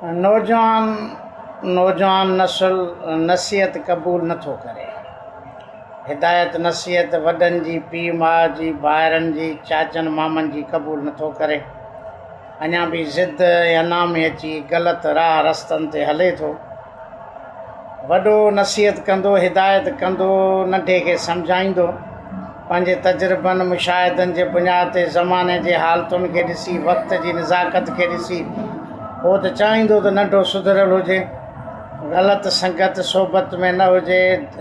نوجوان نوجوان نسل نصيحت قبول نه ٿو ڪري. هدايت نصيحت وڏن جي، پيء ماء جي، ڀائرن جي، چاچن مامن جي قبول نه ٿو ڪري. اڃا به ضد ۽ انا ۾ اچي غلط راهه رستن تي هلي ٿو. وڏو نصيحت ڪندو، هدايت ڪندو، ننڍي کي سمجهائيندو، پنهنجي تجربن، مشاهدن جي بنياد تي زماني جي حالتن کي ڏسي، وقت جي نزاڪت کي ڏسي، هو ته چاهيندو ته ننڍو سڌريل هجي، غلط سنگت صحبت ۾ نه هجي،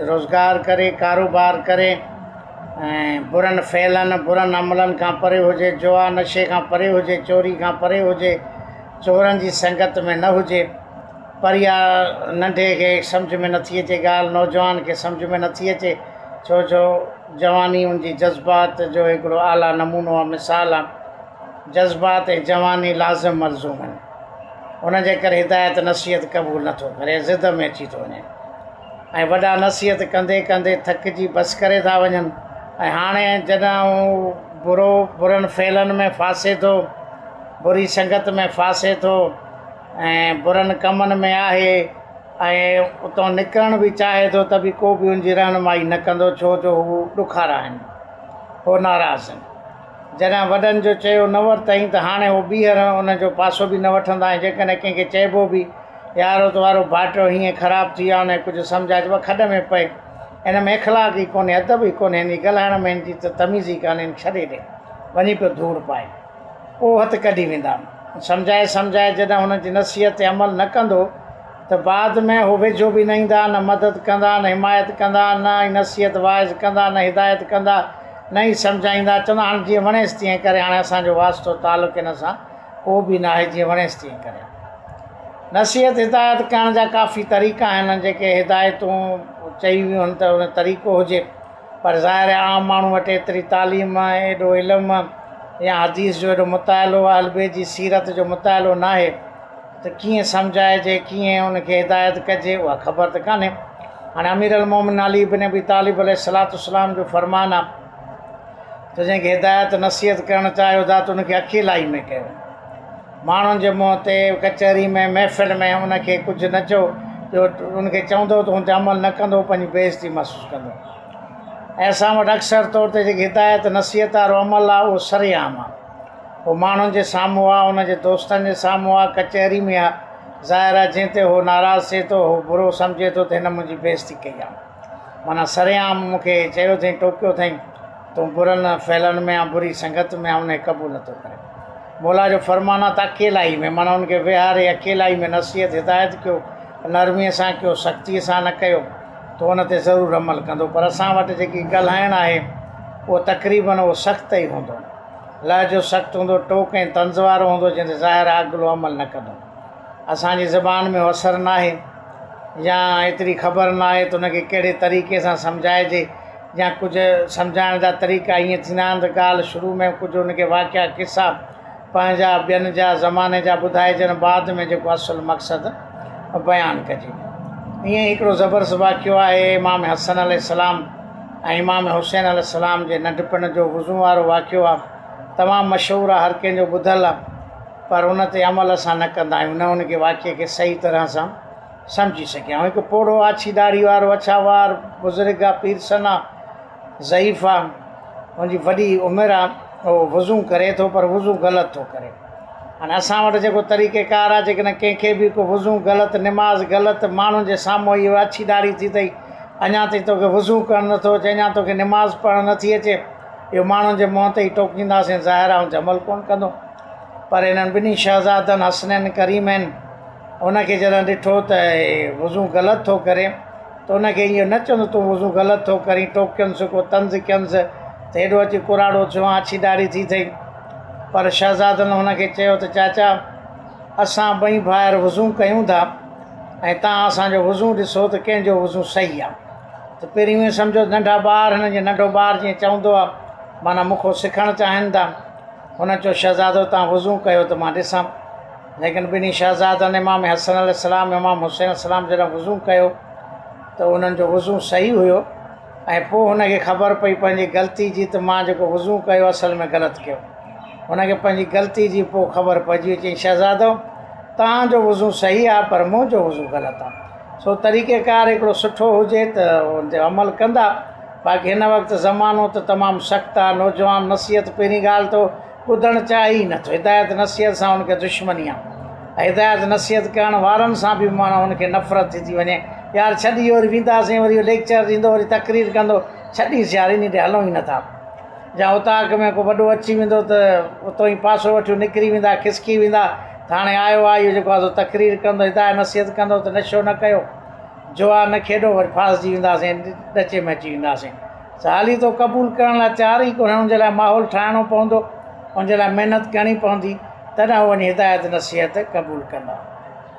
روزگار ڪري، ڪاروبار ڪري ۽ برن فعلن، برن عملن کان پري هجي، جوا نشي کان پري هجي، چوري کان پري هجي، چورن جي سنگت ۾ نه هجي. پر اها ننڍي کي سمجهه ۾ نٿي اچي ڳالهه، نوجوان کي سمجهه ۾ نٿي اچي، ڇو جو جواني ان جي جذبات جو هڪڙو اعليٰ نمونو آهي، مثال آهي. جذبات ۽ جواني لازم ملزوم آهن. ان جي ڪري هدايت نصيحت قبول نٿو ڪري ۽ ضد ۾ اچي ٿو وڃي ۽ وڏا نصيحت ڪندي ڪندي ٿڪجي بس ڪري ٿا وڃن ۽ هاڻي جڏهن هو برو برن فعلن ۾ ڦاسي ٿو، بري سنگت ۾ ڦاسي ٿو، ۽ برن ڪمن ۾ آهي ۽ اتان نڪرڻ به چاهي ٿو ته به ڪو به ان جي رهنمائي نه ڪندو ڇو جو هو ڏکارا آهن هو ناراض آهن جڏهن وڏن جو چيو نه ورتائين ته هاڻي هو ٻيهر ان جو پاسو به نه وٺندا ۽ جيڪڏهن ڪنهن کي چئبو به يار تو وارو ڀائٽيو هيئن خراب ٿي ويو آهي ان کي ڪجهه سمجهائج به کڏ ۾ پئي ان ۾ اخلاق ئي ڪونهي ادب ئي ڪونهي هن جي ڳالهائڻ ۾ هن جي ته تميز ئي ڪانهي هن کي ڇڏي ڏي وڃي پيو ڌوڙ پائي. پوء هٿ ڪڍي ويندا. سمجهائي سمجهائي جڏهن هن جي نصيحت تي عمل نه ڪندو ته بعد ۾ هو ويجهو به نه ايندا، نه مدد ڪندا، نه حمايت ڪندا، نه ئي نصيحت واعظ ڪندا، نه هدايت ڪندا، نه ئي سمجهائيندا، چوندا هاڻ جيئن وڻيس تيئن ڪري، هاڻي اسان جو واسطو تعلق هن سان ڪو به ناهي، جيئن وڻيس تيئن ڪري. نصيحت هدايت ڪرڻ جا ڪافي طريقا آهن، جيڪي هدايتون چئي ويون آهن ته ان طريقو هجي. پر ظاهر آهي عام ماڻهو وٽ ايتري تعليم ۽ ايڏو علم يا حديث جو ايڏو مطالعو اهل بيت جي سيرت جو مطالعو ناهي ته ڪيئن سمجهائجي ڪيئن ان کي هدايت ڪجي اها خبر ته ڪانهي هاڻي امير المومن علي بن ابي طالب عليه الصلوة والسلام جو فرمان آهي ته جنهن کي هدايت نصيحت ڪرڻ چاهيو ٿا ته ان کي اڪيلائي ۾ ڪيو ماڻهن جي منهن تي، ڪچهري ۾، محفل ۾ ان کي ڪجهه نه چئو، جو ان کي چوندؤ ته ان تي عمل نه ڪندو، پنهنجي بي عزتي محسوس ڪندو. ۽ اسان وٽ اڪثر طور تي جيڪي هدايت نصيحت وارو عمل آهي، اهو سر عام آهي. اهو ماڻهن جي سامهون آهي، ان جي دوستن جي سامهون آهي، ڪچهري ۾ آهي. ظاهر آهي جنهن تي هو ناراض ٿئي ٿو، هو برو سمجهي ٿو ته هن منهنجي بي عزتي ڪئي آهي. معنيٰ سرعام مون کي چيو اٿئين، ٽوڪيو اٿئين، تون برن فعلن ۾ آن، بري سنگت ۾ آن، انهي قبول نٿو ڪري. مولا جو فرمان آ ته اڪيلائي ۾، معنيٰ ان کي ويهاري اڪيلائي ۾ نصيحت هدايت ڪيو، نرميء سان ڪيو، سختيء سان نه ڪيو ته ان تي ضرور عمل ڪندو. پر اسان وٽ جيڪي ڳالهائڻ آهي، اهو تقريباً اهو سخت ئي هوندو. لهجو سخت هوندو، ٽوڪ ۽ طنز وارو هوندو، جنهن تي ظاهر آ اڳلو عمل نه ڪندو. اسان جي زبان ۾ اهو اثر ناهي يا ايتري خبر ناهي ته ان کي ڪهڙي طريقي سان سمجهائجي يا ڪجهه سمجهائڻ جا طريقا ائين ٿيندا آهن ته ڳالهه شروع ۾ ڪجهه ان کي واقعا قصا پنهنجا ٻين جا زماني جا ٻڌائجن بعد ۾ جيڪو اصل مقصد بيان ڪجي. ائين ئي هڪڙو زبردست واقعو آهي امام حسن عليه السلام ۽ امام حسين عليه السلام جي ننڍپڻ جو وضو وارو واقعو آهي تمام مشهور آهي هر ڪنهن جو ٻڌل آهي. پر ان تي عمل اسان نه ڪندا آهيون نه ان کي واقعي کي صحيح طرح سان سمجهي سگهيا آهيون. هڪ پوڙهو آڇي ڏاڙهي وارو اڇا وار بزرگ آ پيرسن آ ضعيف آ ان جي وڏي عمر آ اهو وضو ڪري ٿو پر وضو غلط ٿو ڪري هاڻي اسان وٽ جيڪو طريقه ڪار آ جيڪڏهن ڪنهن کي به ڪو وضو غلط نماز غلط ماڻهن جي سامهون اهو اڇي ڏاڙهي ٿي اٿئي اڃا تائين توکي وضو ڪرڻ نٿو اچي اڃا توکي نماز پڙهڻ نٿي اچي اهو ماڻهن جي منهن تي ئي ٽوڪينداسين ظاهر آ ان تي عمل ڪونه ڪندو پر انهن ٻنهي شهزادن حسنين ڪريمين ان کي جڏهن ڏٺو ته وضو غلط ٿو ڪري ته ان کي ائين نه چوندو تون وضو غلط ٿو ڪرين ٽوڪينس ڪو طنز ڪينس ته هيڏو اچي ڪراڙو ٿيو آن اڇي ڏاڙهي ٿي اٿئي پر شهزادن هن کي چيو ته چاچا اسان ٻئي ڀائر وضو ڪيون ٿا ۽ تان اسان جو وضو ڏسو ته ڪنهن جو وضو صحيح آهي ته پهرين ائين سمجهو ننڍا ٻار هنن جي ننڍو ٻار جيئن چوندو آهي معنيٰ مون کان سکڻ چاهين ٿا هن چيو، شهزادو توهان وضو ڪيو ته مان ڏسان. ليڪن ٻنهي شهزادن امام حسن عليه السلام ۽ امام حسين عليه السلام جڏهن وضو ڪيو ته انهن جو وضو صحيح هيو ۽ پوء هن کي خبر پئي پنهنجي غلطي جي ته مان جيڪو وضو ڪيو اصل ۾ غلط ڪيو. هن کي پنهنجي غلطي جي پوء خبر پئجي وئي. چيائين، شهزادو! توهان جو وضو صحيح آ پر منهنجو وضو غلط آ. سو طريقه ڪار هڪڙو سٺو هجي ته ان تي عمل ڪندا. باقي هن وقت زمانو ته تمام سخت آ، نوجوان نصيحت پهرين ڳالهه ته ٻڌڻ چاهي ئي نٿو، هدايت نصيحت سان ان کي دشمني آ ۽ هدايت نصيحت ڪرڻ وارن سان به معنيٰ ان کي نفرت ٿي ٿي وڃي، يار ڇڏ اهو وري وينداسين وري اهو ليڪچر ڏيندو وري تقرير ڪندو ڇڏينس يار انهي ڏي هلون ئي نٿا. يا اوطاق ۾ ڪو وڏو اچي ويندو ته اتو ئي پاسو وٺيو نڪري ويندا، کسڪي ويندا ته هاڻي آيو آهي اهو جيڪو آهي سو تقرير ڪندو، هدايت نصيحت ڪندو ته نشو نه ڪيو، جوا نه کيڏو، وري ڦاسجي وينداسين، ڏچي ۾ اچي وينداسين. سوال هي ته قبول ڪرڻ لاء تيار ئي ڪونهن، ان جي لاء ماحول ٺاهڻو پوندو، ان جي لاء محنت ڪرڻي پوندي، تڏهن هو وڃي هدايت نصيحت قبول ڪندا.